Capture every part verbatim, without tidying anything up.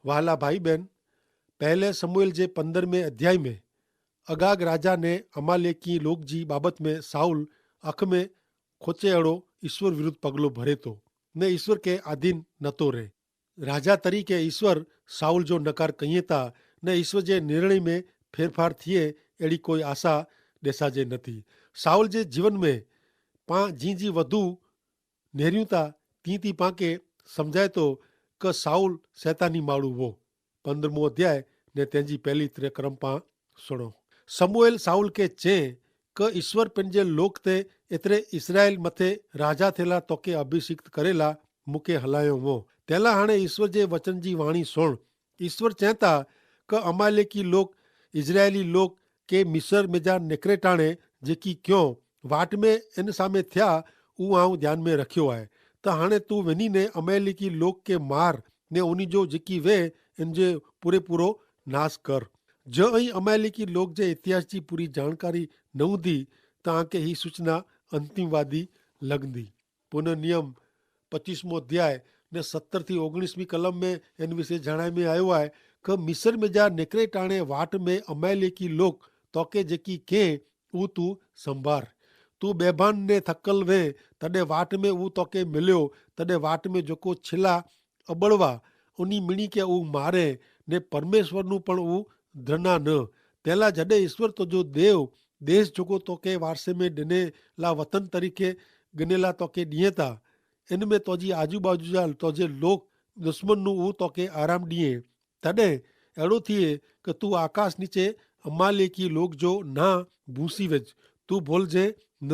વહાલા ભાઈ બહેન, પહેલે સમૂએલ જે પંદર મેં અધ્યાય મેં અગાગ રાજા ને અમાલેકી લોક જી બાબત મેં સાઉલ અખ મેં ખોચે એડો ઈસ્વર વિરુદ્ધ પગલો ભરે તો ને ઈસ્વર કે આધીન નતો રહે. રાજા તરીકે ઈસ્વર સાઉલ જો નકાર કહિયે તા ને ઈસ્વર જે નિર્ણય મેં ફેરફાર થિયે એડી કોઈ આશા દેસા જે નથી. સાઉલ જે જીવન મેં પા જી જી વધુ નેર્યું તા તી તી પાંકે સમઝાય તો કે સાઉલ સૈતાની માળું વો. પંદ્રમો અધ્યાય ને તેની પહેલી ત્રે ક્રમ પાં સુણો. સમૂએલ સાઉલ કે ચે કે ઈસ્વર પેનજે લોક તે એતરે ઇસરાયેલ મતે રાજા થેલા તોકે અભિષિક્ત કરેલા મુકે હલાયો વો. તેલા હાણે ઈસ્વર જે વચન જી વાણી સુણ. ઈસ્વર ચેતા કે અમાલેકી લોક ઇસરાયેલી લોક કે મિસર મેં જા નેકરેટાણે જેકી ક્યો વાટ મેં એન સામે થ્યા ઉ આઉં ધ્યાન મેં રખ્યો આય. તો હાણે તું વેની ને અમેલિકી લોક કે માર ને ઉની જો જેકી વે એન જે પૂરેપૂરો નાસ કર. જો અહીં અમેલિકી લોક જે ઇતિહાસ જી પૂરી જાણકારી નવંદી તો આંકે હી સૂચના અંતિમવાદી લગંદી. પુનર્નિયમ પચીસમો અધ્યાય ને સત્તર થી ઓગણીસમી કલમ મેં એન વિશે જણાય મેં આયો આય કે મિસર મેં જા નેકરેટાણે વાટ મેં અમેલિકી લોક તોકે જેકી કેહ ઉ તું સંભાર. તું બેભાન ને થકલ વે તદે વાટ મેં ઉ તોકે મિલ્યો તદે વાટ મેં જોકો છેલા અબડવા ઉની મિણી કે ઉ મારે ને પરમેશ્વરનું પણ ઉ ધ્રણા ન. તેલા જડે ઈસ્વર તો જો દેવ દેશ જોકો તોકે વારસે મેં ડેને લા વતન તરીકે ગનેલા તોકે ડિયે તા એન મેં તોજી આજુબાજુ જા તોજે લોક દુશ્મનનું ઉ તોકે આરામ ડિયે. તદે એડો થિયે કે તું આકાશ નીચે અમાલેકી લોક જો ના ભૂંસી વેજ તું ભોલ જે ન.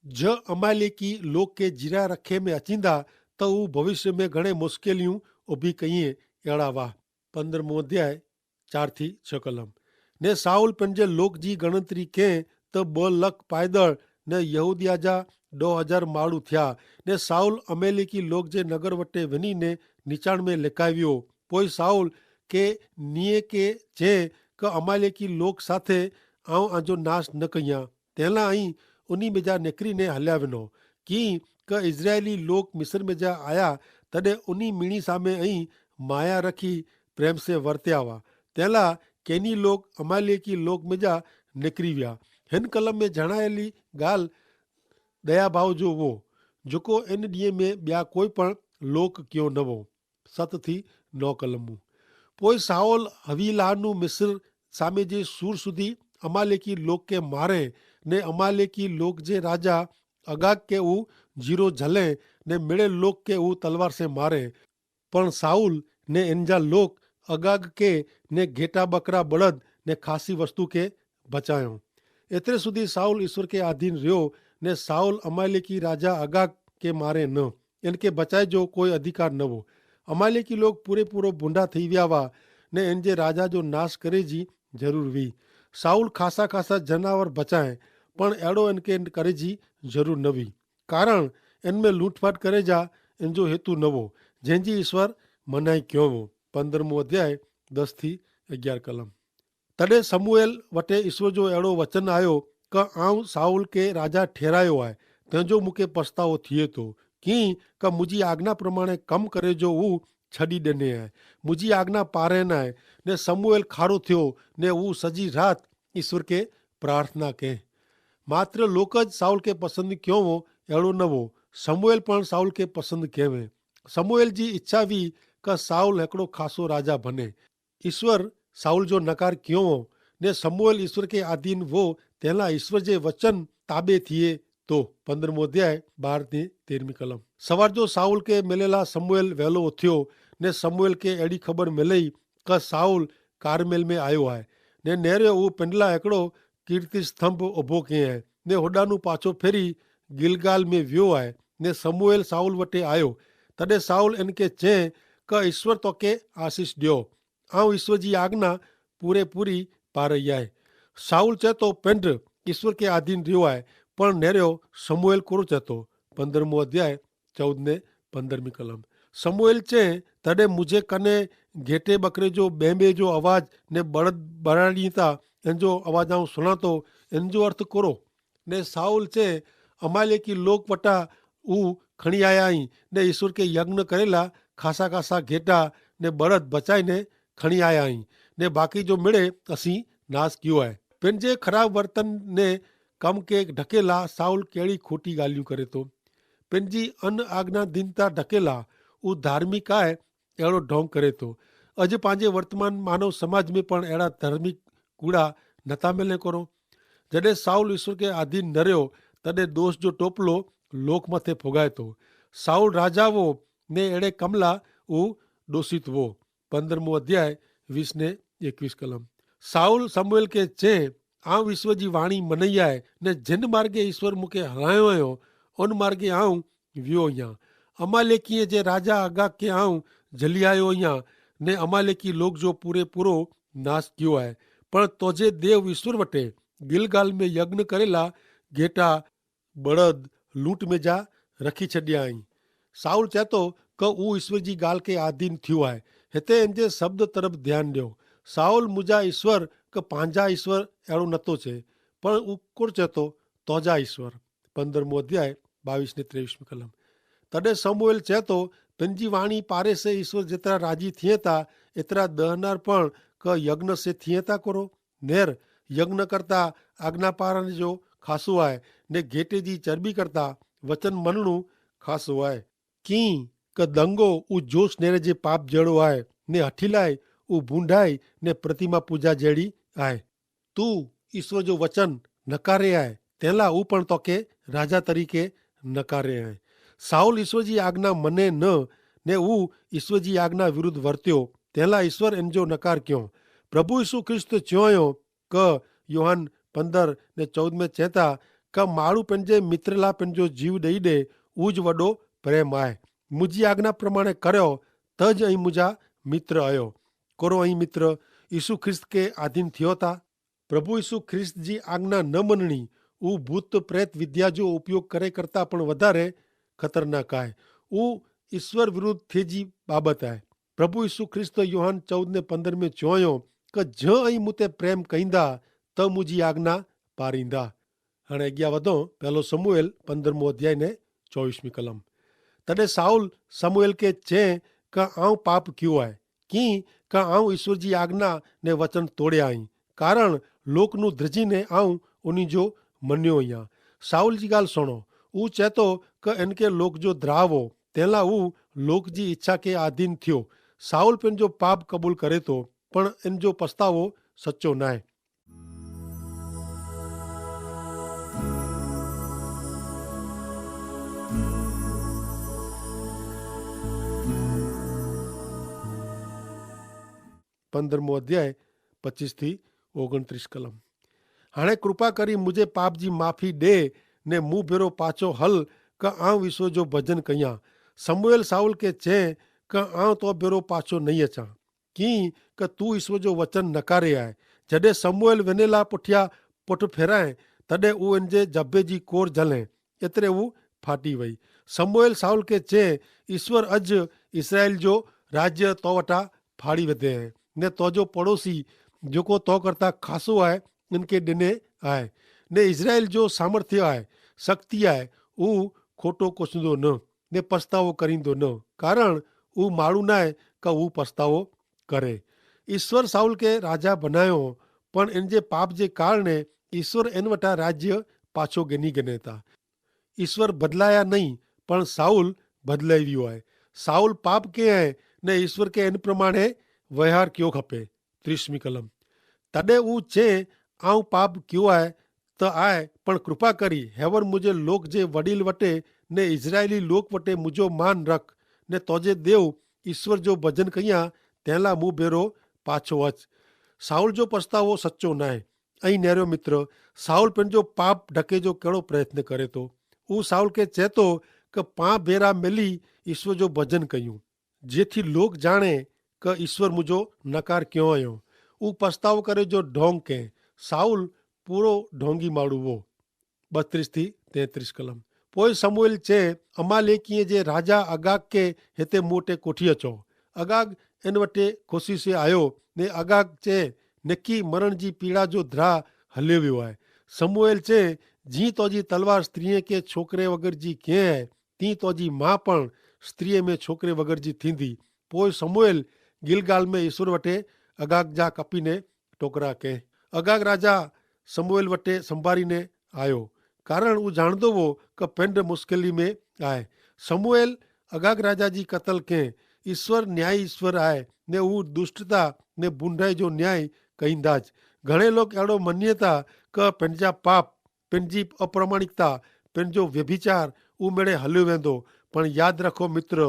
જ અમાલેકી લોક કે જીરા રખે મેં અચીંદા તો ઉં ભવિષ્ય મેં ઘણે મુશ્કેલિયું ઉભી કહિયે. એડા વાહ. પંદ્રમો અધ્યાય ચાર થી છ કલમ. ને સાઉલ પન જે લોક જી ગણતરી કેહ તો બહ લખ પાયદળ ને યહૂદિયા જા દો હજાર માળુ થ્યા. ને સાઉલ અમેલેકી લોક જે નગર વટે વિની ને નિચાણ મેં લેકાવ્યો. પોય સાઉલ કે નિયે કે ચે કે અમાલેકી લોક સાથે આઉં આજો નાશ ન કહિયા. તેલા અહીં ઉની મેં જા નેકરી ને હલ્યા વિનો. કિંક ઇઝરાયેલી લોક મિસર મેં જા આયા તદે ઉની મિણી સામે અહીં માયા રખી પ્રેમ સે વર્ત્યા વા. તેલા કેની લોક અમાલેકી લોક મેં જા નેકરી વ્યા. હેન કલમ મેં જણાયેલી ગાલ દયાભાવ જો વો જોકો એન દિયે મેં બ્યા કોઈ પણ લોક ક્યો નવો. સત થી નવ કલમ મું. પોય સાઉલ હવીલાહ નું મિસર સામે જે સૂર સુધી અમાલેકી લોક કે મારે ને અમાલેકી લોક જે રાજા અગાગ કે ઉં જીરો જલે ને મેળે લોક કે ઉં તલવાર સે મારે. પણ સાઉલ ને એન જા લોક અગાગ કે ને ઘેટા બકરા બળદ ને ખાસી વસ્તુ કે બચાયો. એતરે સુધી સાઉલ ઈસર કે આધીન રહ્યો ને સાઉલ અમાલેકી રાજા અગાગ કે મારે ન એન કે બચાય જો કોઈ અધિકાર નવો. અમાલેકી લોક પૂરેપૂરો ભૂંડા થઈ વ્યાવા ને એન જે રાજા જો નાશ કરે જી જરૂર વી. સાઉલ ખાસા ખાસા જનાવર બચાય પણ એડો એન કે કરે જી જરૂર નવી. કારણ એન મેં લૂંટફાટ કરે જા એન જો હેતુ નવો જેન જી ઈસર મનાઈ ક્યોવો. પંદ્રમો અધ્યાય દસ થી અગિયાર કલમ. તદે સમૂએલ વટે ઈસર જો એડો વચન આયો કે આઉં સાઉલ કે રાજા ઠેરાયો આય તેન જો મુકે પસ્તાવો થિયે તો. કિંક મુજી આજ્ઞા પ્રમાણે કમ કરે જો ઉં છડી દેને આય મુજી આજ્ઞા પારે નાય. ને સમૂએલ ખારો થ્યો ને ઉં સજી રાત ઈસર કે પ્રાર્થના કહેં. માત્ર લોક જ સાઉલ કે પસંદ ક્યોવો એડો નવો. સમૂએલ પણ સાઉલ કે પસંદ કહેવે. સમૂએલ જી ઇચ્છા વી કે સાઉલ હેકડો ખાસો રાજા ભને. ઈસ્વર સાઉલ જો નકાર ક્યોવો ને સમૂએલ ઈસ્વર કે આધીન વો તેલા ઈસ્વર જે વચન તાબે થિયે. તો પંદ્રમો અધ્યાય બાર ને તેરમી કલમ. સવાર જો સાઉલ કે મેલેલા સમૂએલ વહેલો ઉથ્યો ને સમૂએલ કે એડી ખબર મેલઈ કે સાઉલ કારમેલ મેં આયો હૈ. ને નેરે ઉં પેંડલા એકડો કીર્તિસ્તંભ ઉભો કહેં હૈ ને હોડાનું પાછો ફેરી ગિલગાલ મેં વ્યો હૈ. ને સમૂએલ સાઉલ વટે આયો. તદે સાઉલ એન કે ચે કે ઈસ્વર તો કે આશીસ દ્યો. આઉં ઈસ્વર જી આજ્ઞા પૂરેપૂરી પારઈ આય. સાઉલ ચેતો પેંડ ઈસ્વર કે આધીન રહ્યો આય. પણ નેર્યો સમૂએલ કોરો ચેતો. પંદ્રમો અધ્યાય ચૌદ ને પંદ્રમી કલમ. સમૂએલ ચે તદે મુઝે કને ઘેટે બકરે જો બેંબે જો અવાજ ને બળદ બરાડી તા એન જો અવાજ આઉં સુણાતો એન જો અર્થ કોરો. ને સાઉલ ચે અમાલેકી લોક વટા ઉં ખણી આયા હી ને ઈસુર કે યજ્ઞ કરેલા ખાસા ખાસા ઘેટા ને બરદ બચાઈ ને ખણી આયા હી, ને બાકી જો મેળે અસી નાસ કિયો હૈ. પેનજે ખરાબ વર્તન ને કમ કે ઢકેલા સાઉલ કેડી ખોટી ગાલિયું કરે તો? પેનજી અન આજ્ઞાધીનતા ઢકેલા ઉ ધાર્મિક આય એડો ઢોંગ કરે તો? અજ પાંજે વર્તમાન માનવ સમાજ મેં પણ એડા ધાર્મિક કુડા નતા મેલે કરો. જડે સાઉલ ઈસવ કે આધીન નર્યો તદે દોષ જો ટોપલો લોક મતે ફોગાય તો. સાઉલ રાજાવો ને એડે કમલા ઉ દોષિત વો. પંદ્રહમો અધ્યાય વીસ ને એકવીસ કલમ. સાઉલ સમૂએલ કે ચે, આવ ઈસવ જી વાણી મનૈયા હૈ, ને જેન માર્ગે ઈસવ મુકે હલાયો હૈ ઓન માર્ગે આવ વ્યો હિયા. અમાલેકીએ જે રાજા અગાગ કે આવ જલિયાયો હિયા, ને અમાલેકી લોક જો પૂરે પૂરો નાસ કિયો હૈ. પણ તોજે દેવ ઈસવ વટે ગિલગાલ મેં યજ્ઞ કરેલા ગેટા બળદ લૂંટ મેં જા રખી છડ્યા હૈં. સાઉલ ચેતો કે ઉં ઈસવ જી ગાલ કે આધીન થ્યુ આય. હેતા એનજે શબ્દ તરફ ધ્યાન દ્યો. સાઉલ મુજા ઈસવ કે પાંજા ઈસવ એડો નતો છે. પણ ઉં કોર ચેતો? તોજા ઈસવ. પંદ્રહમો અધ્યાય બાવીસ ને ત્રેવીસ કલમ. તદે સમૂએલ ચેતો, પેનજી વાણી પારે સે ઈસવ જેતરા રાજી થિયેતા એતરા દહનાર પણ કે યજ્ઞ સે થિયેતા કરો? નેર યજ્ઞ કરતા આજ્ઞાપારણ જો ખાસો આય, ને ઘેટે જી ચરબી કરતા વચન મનણું ખાસો આય. કિંક દંગો ઉજોસ નેરે જે પાપ જેડો આય, ને હઠીલાય ઉભૂંડાય ને પ્રતિમા પૂજા જેડી આય. તું ઈસવ જો વચન નકારે આય, તેલા ઉપણ તોકે રાજા તરીકે નકારે આય. સાઉલ ઈસવ જી આજ્ઞા મને ન, ને ઉં ઈસવ જી આજ્ઞા વિરુદ્ધ વર્ત્યો, તેલા ઈસવ એનજો નકાર ક્યો. પ્રભુ ઈસુ ખ્રિસ્ત ચ્યોંયો કે યોહાન પંદર ને ચૌદ મેં ચેતા, કે માળું પેનજે મિત્રલા પેનજો જીવ દઈ દે ઉજ વડો પ્રેમ આય. મુજી આજ્ઞા પ્રમાણે કર્યો તજ અહીં મુજા મિત્ર અયો. કોરો અહીં મિત્ર ઈસુ ખ્રિસ્ત કે આધીન થિયો તા? પ્રભુ ઈસુ ખ્રિસ્ત જી આજ્ઞા ન મનણી ઉં ભૂત પ્રેત વિદ્યા જો ઉપયોગ કરે કરતા પણ વધારે ખતરનાક આય. ઉં ઈસવ વિરુદ્ધ થે જી બાબત આય. પ્રભુ ઈસુ ખ્રિસ્ત યોહાન ચૌદ ને પંદર મેં ચોયો, કે જ અહીં મુતે પ્રેમ કહીંદા તો મુજી આજ્ઞા પારીંદા. હણે અગિયા વધો. પહેલો સમૂએલ પંદ્રહમો અધ્યાય ને ચોવીસમી કલમ. તદે સાઉલ સમૂએલ કે ચે, કા આઉં પાપ ક્યુ આય? કિંક આઉં ઈસવ જી આજ્ઞા ને વચન તોડ્યા અહીં? કારણ લોક નું ધ્રજી ને આઉં ઉની જો મન્યો હિયા. સાઉલ જી ગાલ સુણો. ઉં ચેતો કે એનકે લોક જો ધ્રાવો, તેલા ઉં લોક જી ઇચ્છા કે આધીન થ્યો. સાઉલ પેનજો પાપ કબૂલ કરે તો, પણ એનજો પસ્તાવો સચો નાય. પંદ્રહમો અધ્યાય પચ્ચીસ થી ઓગણત્રીસ કલમ. હણે કૃપા કરી મુઝે પાપ જી માફી દે, ને મુભેરો પાછો હલ, કા આવ વિશ્વ જો ભજન કહિયા. સમૂએલ સાઉલ કે ચે, કા આવ તો ભેરો પાછો નહીં અચા. કિંક તું ઈસવ જો વચન નકારે આય. જડે સમૂએલ વેનેલા પુઠ્યા પુઠ ફેરાએ, તદે ઉં એનજે જબ્બે જી કોર જલે, એતરે ઉં ફાટી વય. સમૂએલ સાઉલ કે ચે, ઈસવ અજ ઇસરાયેલ જો રાજ્ય તો વટા ફાડી વધે હૈ, ને તોજો પડોસી જોકો તો કરતા ખાસો આય, એનકે ડેને આય, ને ઇસરાયેલ જો સામર્થ્ય આય, શક્તિ આય, ઉં ખોટો કોસંદો ન, ને પસ્તાવો કરીંદો ન. કારણ ઉં માડૂ નાય કા ઉં પસ્તાવો કરે. ઈસવ સાઉલ કે રાજા બનાયો, પણ એન જે પાપ જે કારણે ઈસવ એન વટા રાજ્ય પાછો ગની ગનેતા. ઈસવ બદલાયા નહીં, પણ સાઉલ બદલાઈ વ્યો આય. સાઉલ પાપ કે આય, ને ઈસવ કે એન પ્રમાણે વ્યવહાર ક્યો ખપે. ત્રીસમી કલમ. તદે ઉં ચે, આઉં પાપ ક્યો આય, તો આય પણ કૃપા કરી હેવર મુઝે લોક જે વડીલ વટે ને ઇઝરાયેલી લોક વટે મુઝો માન રખ, ને તોજે દેવ ઇશ્વર જો ભજન કહિયા, તેલા મુભેરો પાછો હચ. સાઉલ જો પસ્તાવો સચો નાય. અહીં નેરો મિત્ર, સાઉલ પેનજો પાપ ઢકે જો કેડો પ્રયત્ન કરે તો? ઉં સાઉલ કે ચેતો કે પાં ભેરા મેલી ઇશ્વર જો ભજન કહ્યું, જેથી લોક જાણે કે ઇશ્વર મુજો નકાર ક્યો અયો. ઉં પસ્તાવો કરે જો ઢોંગ કે. સાઉલ પૂરો ઢોંગી માડૂ વો. બત્રીસ થી તેત્રીસ કલમ. પોય સમૂએલ ચે, અમાલેકીએ જે રાજા અગાગ કે હેતે મોટે કોઠી અચો. અગાગ એન વટે ખુશી સે આયો, ને અગાગ ચે, નેકી મરણ જી પીડા જો ધ્રા હલેવ્યો આય. સમૂએલ ચે, જી તોજી તલવાર સ્ત્રીએ કે છોકરે વગર જી કે હૈ, તી તોજી મા પણ સ્ત્રીએ મેં છોકરે વગર જી થીંદી. પોય સમૂએલ ગિલગાલ મેં ઈસ્વર વટે અગાગ જા કપી ને ટોકરા કહેં. અગાગ રાજા સમૂએલ વટે સંભારી ને આયો, કારણ ઉજાણદો વો કે પેંડ મુશ્કેલી મેં આય. સમૂએલ અગાગ રાજા જી કતલ કહેં. ઈસ્વર ન્યાયી ઈસ્વર આય, ને ઉદુષ્ટતા ને બુંડાઈ જો ન્યાય કહીંદા જ. ઘણે લોક એડો મન્યે તા કે પેંજા પાપ, પેનજી અપ્રામાણિકતા, પેનજો વ્યભિચાર ઉમેડે હલ્યો વેંદો. પણ યાદ રાખો મિત્ર,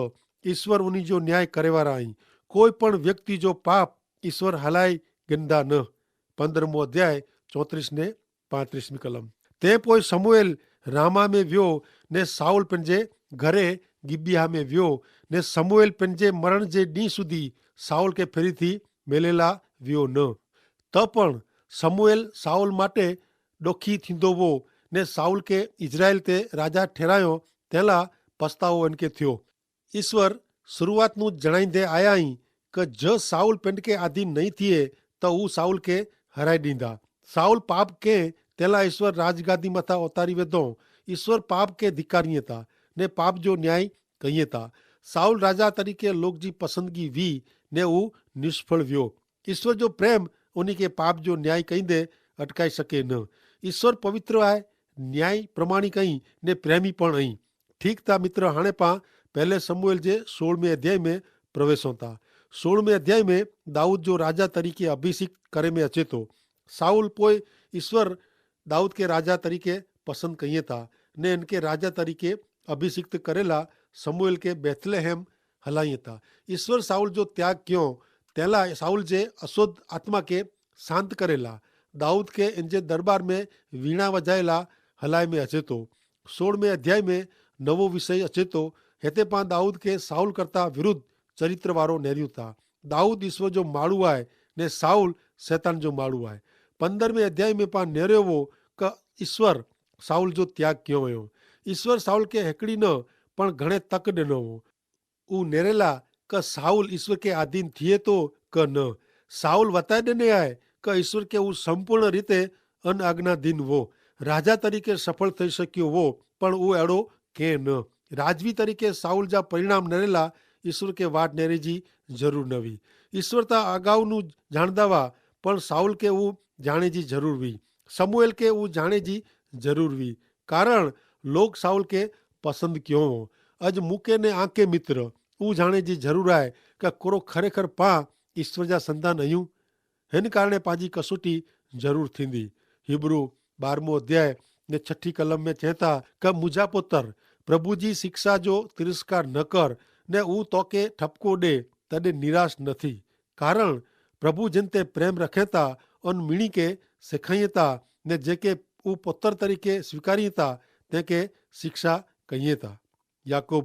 ઈસ્વર ઉની જો ન્યાય કરેવારા અહીં. કોઈ પણ વ્યક્તિ જો પાપ ઈસ્વર હલાઈ ગિનદા ન. પંદ્રહમો અધ્યાય ચોત્રીસ ને પાંત્રીસમી કલમ. તે પોય સમૂએલ રામા મેં વ્યો, ને સાઉલ પેનજે ઘરે ગિબિયા મેં વ્યો. ને સમૂએલ પેનજે મરણ જે દી સુધી સાઉલ કે ફેરી થી મેલેલા વ્યો ન. તો પણ સમૂએલ સાઉલ માટે ડોખી થીંદો વો, ને સાઉલ કે ઇઝરાયેલ તે રાજા ઠેરાયો તેલા પસ્તાવો એનકે થયો. ઇશ્વર શરૂઆતનું જણાઈ દે આયા હી કે જો સાઉલ પેંડ કે આધીન નહીં થિયે તો ઉ સાઉલ કે હરાઈ દીંદા. સાઉલ પાપ કે તેલા ઇશ્વર રાજગાદી મતા ઓતારી વેધો. ઇશ્વર પાપ કે ધિકારી તા ને પાપ જો ન્યાય કહિયે તા. સાઉલ રાજા તરીકે લોક જી પસંદગી વી ને ઉ નિષ્ફળ વ્યો. ઇશ્વર જો પ્રેમ ઉની કે પાપ જો ન્યાય કહીં દે અટકાઈ શકે ન. ઇશ્વર પવિત્ર આય, ન્યાય પ્રમાણિક અહીં ને પ્રેમી પણ અહીં. ઠીક તા મિત્ર, હાણે પાં પહેલે સમૂએલ જે સોળમે અધ્યાય મેં પ્રવેશો તા. સોળમે અધ્યાય મેં દાઉદ જો રાજા તરીકે અભિષિક્ત કરે મેં અચેતો. સાઉલ પોય ઇશ્વર દાઉદ કે રાજા તરીકે પસંદ કહિયે તા ને એનકે રાજા તરીકે અભિષિક્ત કરેલા સમૂએલ કે બેથલેહેમ હલાઈ તા. ઇશ્વર સાઉલ જો ત્યાગ ક્યો તેલા સાઉલ જે અશોધ આત્મા કે શાંત કરેલા. દાઉદ કે એનજે દરબાર મેં વીણા વજાયેલા હલાઈ મેં અચેતો. સોળમે અધ્યાય મેં નવો વિષય અચેતો. હેતે પાં દાઉદ કે સાઉલ કરતા વિરુદ્ધ ચરિત્રવારો નેર્યું તા. દાઉદ ઇશ્વર જો માળુ આય ને સાઉલ સૈતાન જો માળુ આય. પંદ્રહમે અધ્યાય મેં પાં નેર્યો વો કે ઇશ્વર સાઉલ જો ત્યાગ ક્યો વયો. ઇશ્વર સાઉલ કે હેકડી ન પણ ઘણે તક દેનો વો. ઉં નેરેલા કે સાઉલ ઇશ્વર કે આધીન થિયે તો કે ન. સાઉલ વતાય દેને આય કે ઇશ્વર કે ઉં સંપૂર્ણ રીતે અન આજ્ઞાધીન વો. રાજા તરીકે સફળ થઈ શક્યો વો, પણ ઉં એડો કે ન. રાજવી તરીકે સાઉલ જા પરિણામ નેરેલા ઇશ્વર કે વાટ નેરે જી જરૂર નવી. ઇશ્વર તા અગાઉનું જાણદાવા, પણ સાઉલ કે ઉં જાણે જી જરૂર વી. સમૂએલ કે ઉં જાણે જી જરૂર વી. કારણ લોક સાઉલ કે પસંદ ક્યો વો. અજ મુકે ને આંકે મિત્ર, ઉં જાણે જી જરૂર આય કે કોરો ખરેખર પાં ઇશ્વર જા સંદાન અયું. હેન કારણે પાંજી કસોટી જરૂર થીંદી. હિબ્રૂ બારમો અધ્યાય ને છઠી કલમ મેં ચેતા કે મુઝા પોતર, પ્રભુ જી શિક્ષા જો તિરસ્કાર ન કર, ને ઉં તોકે ઠપકો દે તદે નિરાશ નથી. કારણ પ્રભુ જેન તે પ્રેમ રખેતા અન મિણી કે સેખાઈતા, ને જે કે ઉં પોતર તરીકે સ્વીકારીતા તે કે શિક્ષા કહિયે તા. યાકૂબ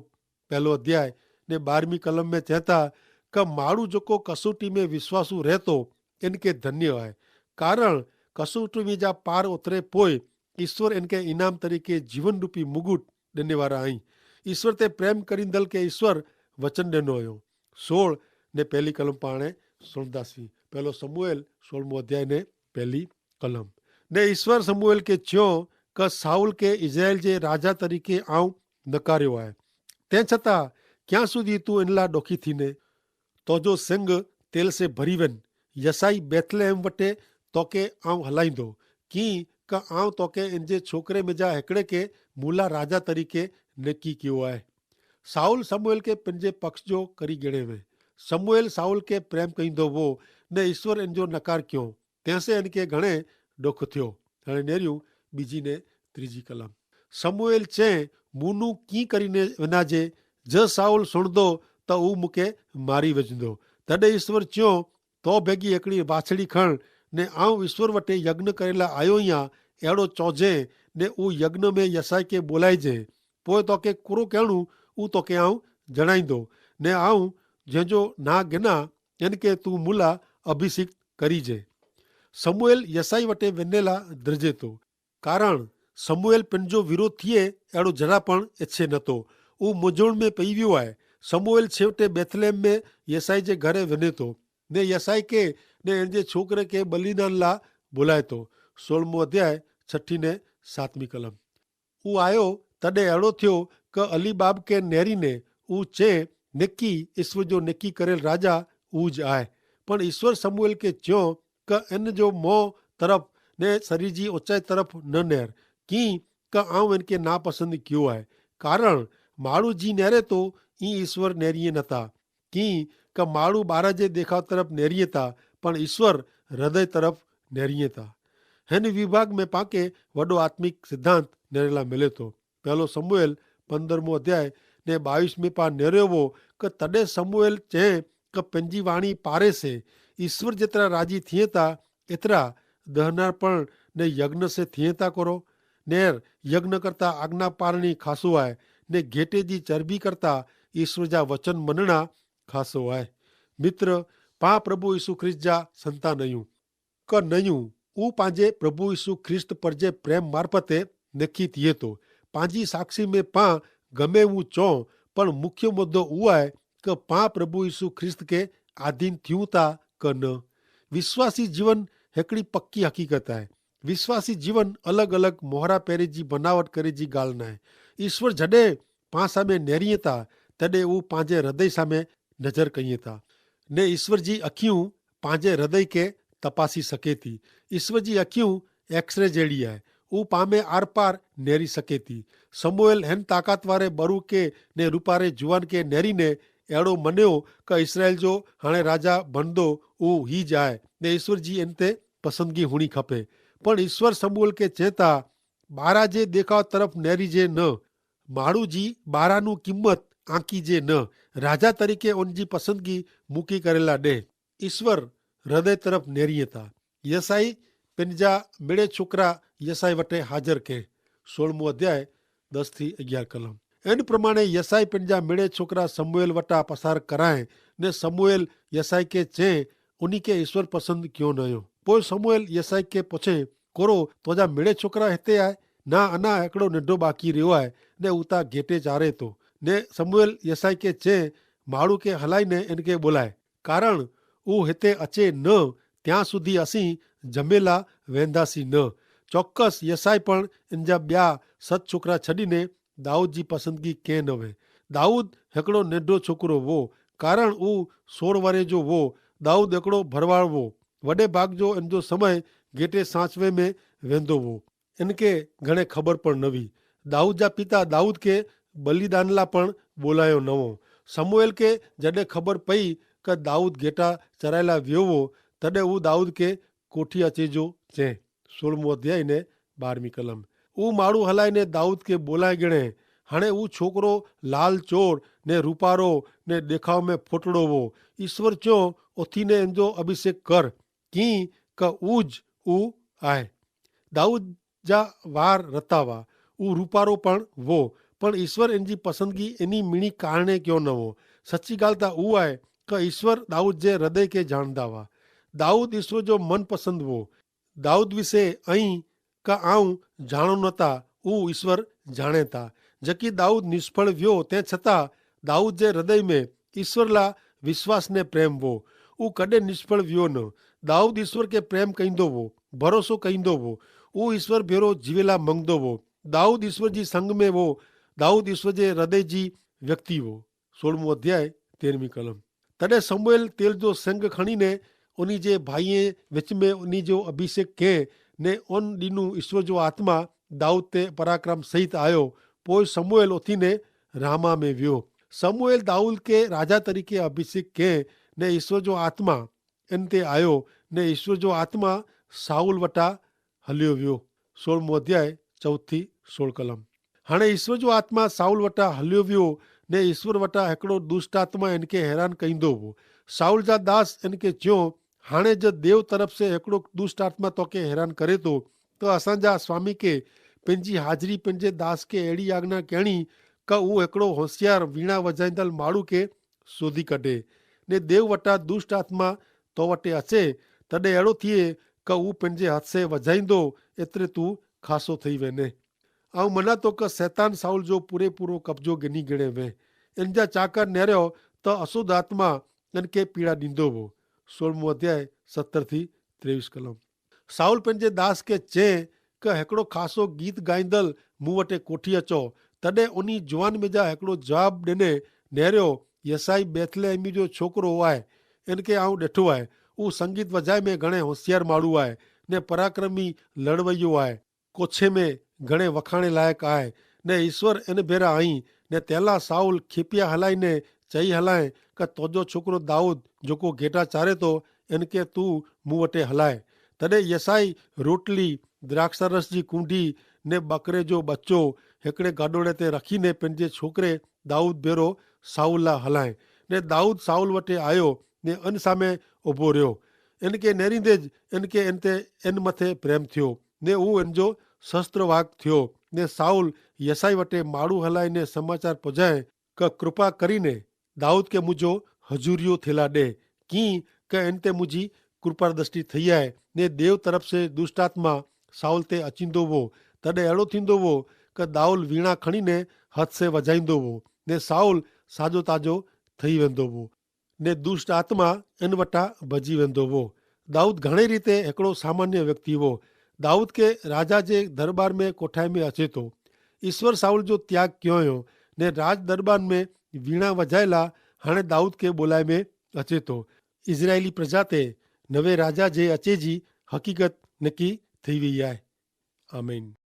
પહેલો અધ્યાય ને બારમી કલમ મેં ચેતા કે માડૂ જોકો કસૂટી મેં વિશ્વાસુ રહેતો એન કે ધન્ય હૈ. કારણ કસૂટી મેં જા પાર ઉતરે પોય ઇશ્વર એન કે ઇનામ તરીકે જીવન રૂપી મુગુટ દેને વારા હૈં. ઇશ્વર તે પ્રેમ કરીંદલ કે ઇશ્વર વચન દેનો હૈં. સોળ ને પહેલી કલમ પાણે સુણદાસી. પહેલો સમૂએલ સોળમો અધ્યાય ને પહેલી કલમ. ને ઇશ્વર સમૂએલ કે ચ્યો કે સાઉલ કે ઇઝરાયેલ જે રાજા તરીકે આઉં નકાર્યો આય. તે છતાં ક્યાં સુધી તું એનલા ડોખી થીને? તો જો સિંગ તેલ સે ભરી વેન યસાઈ બેથલેહેમ વટે તોકે આઉં હલાઈંદો, કિંક આઉં તોકે એનજે છોકરે મેં જા હેકડ઼ે કે મુલા રાજા તરીકે નેકી કિયો આય. સાઉલ સમૂએલ કે પેનજે પક્ષ જો કરી ગેણે વે. સમૂએલ સાઉલ કે પ્રેમ કહીંદો વો, ને ઇશ્વર એનજો નકાર ક્યો. તેંસે એનકે ઘણે ડોખ થ્યો. હણે નેર્યું બીજી ને ત્રીજી કલમ. સમૂએલ ચે, મુનું કી કરીને વનાજે? જે સાઉલ સુણદો તો ઉં મુકે મારી વજંદો. તદે ઇશ્વર ચ્યો, તો ભેગી એકડી વાછડી ખણ, ને આઉં ઇશ્વર વટે યજ્ઞ કરેલા આયો હિયા એડો ચોજે, ને ઉં યજ્ઞ મેં યસાઈ કે બોલાઈ જે. પોય તો કે કુરો કહેણું ઉં તો કે આઉં જણાઈ દો, ને આઉં જેજો ના ગના એન કે તું મુલા અભિષિક્ત કરી જે. સમૂએલ યસાઈ વટે વેનેલા દ્રજે તો. કારણ સમૂએલ પેનજો વિરોધ થિયે એડો જરા પણ એચ્છે નતો. ઉં મુજોણ મેં પૈવ્યો આય. સમૂએલ છેવટે બેથલેમ મેં યસાઈ જે ઘરે વેને તો, ને યસાઈ કે ને એન જે છોકરે કે બલિનાન લા બોલાય તો. સોળમો અધ્યાય છઠી ને સાતમી કલમ. ઉં આયો તદે એડો થ્યો કે અલી બાબ કે નેરી ને ઉં ચે, નેકી ઇશ્વ જો નેકી કરેલ રાજા ઉજ આય. પણ ઈસ્વર સમૂએલ કે ચ્યો, કે એન જો મોં તરફ ને સરીર જી ઓચાઈ તરફ ન નેર, કિંક આઉં એન કે નાપસંદ ક્યો આય. કારણ માડૂ જી નેરે તો ઈ ઈસ્વર નેરિયે નતા. કિંક માડૂ બારા જે દેખાવ તરફ નેરિયે તા, પણ ઈસ્વર હૃદય તરફ નેરિયે તા. હેન વિભાગ મેં પાંકે વડો આત્મિક સિદ્ધાંત નેરેલા મેલે તો. પહેલો સમૂએલ પંદરમો અધ્યાય ને બાવીસ મેં પાં નેર્યો વો, કે તદે સમૂએલ ચે કે પેનજી વાણી પારે સે ઈસ્વર જેતરા રાજી થિયે તા એતરા દહનાર પણ ને યજ્ઞ સે થિયે તા કરો. નેર યજ્ઞ કરતા આજ્ઞા પારણી ખાસો આય, ને ઘેટે જી ચરબી કરતા ઈસ્વર જા વચન મનણા ખાસો આય. મિત્ર, પાં પ્રભુ ઈસુ ખ્રિસ્ત જા સંતા નયું કે નયું, ઉં પાંજે પ્રભુ ઈસુ ખ્રિસ્ત પર જે પ્રેમ મારફતે નેખી થિયે તો. પાંજી સાક્ષી મેં પાં ગમે ઉં ચો, પણ મુખ્ય મુદ્દો ઉઆય કે પાં પ્રભુ ઈસુ ખ્રિસ્ત કે આધીન થિયું તા કે ન. વિશ્વાસી જીવન હેકડી પક્કી હકીકત આય. વિશ્વાસી જીવન અલગ અલગ મોહરા પહેરે જી બનાવટ કરે જી ગાલ નાય. ઈસ્વર જડે પાં સામે નેરિયે તા, તદે ઉં પાંજે હૃદય સામે નજર કહિયે તા. ને ઈસ્વર જી અખિયું પાંજે હૃદય કે તપાસી સકે તી. ઈસ્વર જી અખિયું એક્સરે જેડી આય. ઉપામે આરપાર નેરી સકે તી. સમૂએલ હેન તાકાતવારે બરૂ કે ને રૂપારે જુવાન કે નેરી ને એડો મન્યો કે ઇસરાયેલ જો હણે રાજા ભનદો ઉ હી જાય, ને ઇશ્વર જી એન તે પસંદગી હુણી ખપે. પણ ઇશ્વર સમૂએલ કે ચેતા, બારા જે દેખાવ તરફ નેરી જે ન, માડૂ જી બારાનું કિંમત આંકી જે ન, રાજા તરીકે ઓન જી પસંદગી મૂકી કરેલા દેહ. ઇશ્વર હૃદય તરફ નેરી હતા. યસાઈ પેનજા મેડે છોકરા યસાઈ વટે હાજર કહેં. સોળમું અધ્યાય દસ થી અગિયાર કલમ. એન પ્રમાણે યસાઈ પેનજા મેડે છોકરા સમૂએલ વટા પસાર કરાએ, ને સમૂએલ યસાઈ કે ચે, ઉની કે ઇશ્વર પસંદ ક્યો નયો. પોય સમૂએલ યસાઈ કે પછે, કોરો તોજા મેડે છોકરા હેતે આય? ના, અના એકડો નેડો બાકી રહ્યો આય, ને ઉતા ગેટે ચારે તો. ને સમૂએલ યસાઈ કે ચે, માડૂ કે હલાઈ ને એન કે બોલાય. કારણ ઉહ હેતે અચે ન ત્યાં સુધી અસી જમેલા વેંધાસી ન. ચોક્કસ યસાઈ પણ એનજા બ્યા સત છોકરા છડીને દાઉદ જી પસંદગી કેહ નવે. દાઉદ હેકડો નેડો છોકરો વો, કારણ ઉહ સોળ વરે જો વો. દાઉદ એકડો ભરવાળ વો. વડે ભાગ જો એનજો સમય ગેટે સાંચવે મેં વેંધો વો. એન કે ઘણે ખબર પણ નવી. દાઉદ જા પિતા દાઉદ કે બલિદાનલા પણ બોલાયો નવો. સમૂએલ કે જડે ખબર પઈ કે દાઉદ ગેટા ચરાયેલા વ્યોવો, તદે ઉં દાઉદ કે કોઠી અચેજો ચે. સોળમો અધ્યાય ને બારમી કલમ. ઉં માડૂ હલાઈ ને દાઉદ કે બોલાઈ ગણે. હણે ઉં છોકરો લાલ ચોર ને રૂપારો ને દેખાવ મેં ફોટડો વો. ઈશ્વર ચ્યો, ઓથી ને એનજો અભિષેક કર, કિંક ઉજ ઉ આય. દાઉદ જા વાર રતાવા ઉ રૂપારો પણ વો. પણ ઈશ્વર એનજી પસંદગી એની મિણી કારણે ક્યો નવો. સચ્ચી ગાલતા ઉ આય કે ઈશ્વર દાઉદ જે હૃદય કે જાણદાવા. દાઉદ ઈશ્વર જો મનપસંદ વો. દાઉદ વિશે અહીં કા આઉં જાણો નતા ઉ ઈશ્વર જાણેતા. જકી દાઉદ નિષ્ફળ વ્યો તે છતાં દાઉદ જે હૃદય મેં ઈશ્વર લા વિશ્વાસ ને પ્રેમ વો. ઉ કદે નિષ્ફળ વ્યો ન. દાઉદ ઈશ્વર કે પ્રેમ કઈંદો વો, ભરોસો કઈંદો વો. ઉ ઈશ્વર ભેરો જીવેલા મંગદો વો. દાઉદ ઈશ્વર જી સંગ મેં વો. દાઉદ ઈશ્વર જે હૃદય જી વ્યક્તિ વો. સોળમું અધ્યાય તેરમી કલમ. તદે સમૂએલ તેલ જો સંગ ખણીને ઉની જે ભાઈએ વિચ મેં ઉની જો અભિષેક કેહ, ને ઉન દિનુ ઈશ્વર જો આત્મા દાઉદ તે પરાક્રમ સહિત આયો. પોય સમૂએલ ઓથી ને રામા મેં વ્યો. સમૂએલ દાઉદ કે રાજા તરીકે અભિષેક કેહ, ને ઈશ્વર જો આત્મા એન તે આયો, ને ઈશ્વર જો આત્મા સાઉલ વટા હલ્યો વ્યો. સોળમો અધ્યાય ચૌથી સોળ કલમ. હાણે ઈશ્વર જો આત્મા સાઉલ વટા હલ્યો વ્યો, ને ઈશ્વર વટા હેકડો દુષ્ટાત્મા એન કે હેરાન કઈંદો વો. સાઉલ જા દાસ એન કે ચ્યો, હાણે જો દેવ તરફ સે હેકડો દુષ્ટાત્મા તો કે હેરાન કરે તો, તો અસાંજા સ્વામી કે પેનજી હાજરી પેનજે દાસ કે એડી આજ્ઞા કહેણી, કા ઉ હેકડો હોશિયાર વીણા વજાઈંદલ માડૂ કે શોધી કઢે, ને દેવ વટા દુષ્ટાત્મા તો વટે અચે, તદે એડો થિયે કે ઉ પેનજે હાથ સે વજાઈંદો, એતરે તું ખાસો થઈ વેને. આઉં મનાતો કે સૈતાન સાઉલ જો પૂરેપૂરો કબજો ગની ગણે વે. એન જા ચાકર નેર્યો તો અશુદ્ધ આત્મા એન કે પીડા દીંદો વો. સોળમો અધ્યાય સત્તર થી ત્રેવીસ કલમ. સાઉલ પેનજે દાસ કે ચે, કે હેકડો ખાસો ગીત ગાઈંદલ મુવટે કોઠી અચો. તદે ઉની જુવાન મેં જા હેકડો જવાબ દેને નેર્યો, યસાઈ બેથલેહેમી જો છોકરો આય. એન કે આઉં ડેઠો આય. ઉં સંગીત વજાય મેં ઘણે હોશિયાર માળું આય, ને પરાક્રમી લડવૈયો આય. કોછે મેં ઘણે વખાણે લાયક આય. ને ઈસ્વર એન ભેરા અહીં. ને તેલા સાઉલ ખેપિયા હલાઈ ને ચહી હલાએ, કે તોજો છોકરો દાઉદ જોકો ગેટા ચારે તો, એન કે તું મુવટે હલાએ. તદે યસાઈ રોટલી, દ્રાક્ષારસ જી કૂંડી, ને બકરે જો બચ્ચો હેકડ઼ે ગાડોડ઼ે તે રખી ને પેનજે છોકરે દાઉદ ભેરો સાઉલ લા હલાએ. ને દાઉદ સાઉલ વટે આયો, ને અન સામે ઉભો રહ્યો. એન કે નેરીંદે જ એન કે એન તે એન મતે પ્રેમ થયો, ને ઉં એન જો શસ્ત્રવાગ થયો. ને સાઉલ યસાઈ વટે માડૂ હલાઈ ને સમાચાર પજાએ, કે કૃપા કરી ને દાઉદ કે મુજો હજૂરિયો થેલા દે, કિંકે એન તે મુજી કૃપા દ્રષ્ટિ થઈ આય. ને દેવ તરફ સે દુષ્ટાત્મા સાઉલ તે અચિંદો વો. તદે એડો થીંદો વો, કે દાઉલ વીણા ખણી ને હથ સે વજાઈંદો વો, ને સાઉલ સાજો તાજો થઈ વેંદો વો, ને દુષ્ટ આત્મા એન વટા ભજી વેંદો વો. દાઉદ ઘણી રીતે હેકડો સામાન્ય વ્યક્તિ વો. દાઉદ કે રાજા જે દરબાર મેં કોઠાઈ મેં અચેતો. ઈસ્વર સાઉલ જો ત્યાગ ક્યોંયો, ને રાજ દરબાર મેં વીણા વજાયેલા હણે દાઉદ કે બોલાઈ મેં અચેતો. ઇઝરાયેલી પ્રજા તે નવે રાજા જે અચેજી હકીકત નક્કી થઈ વૈયા હૈ. આમીન.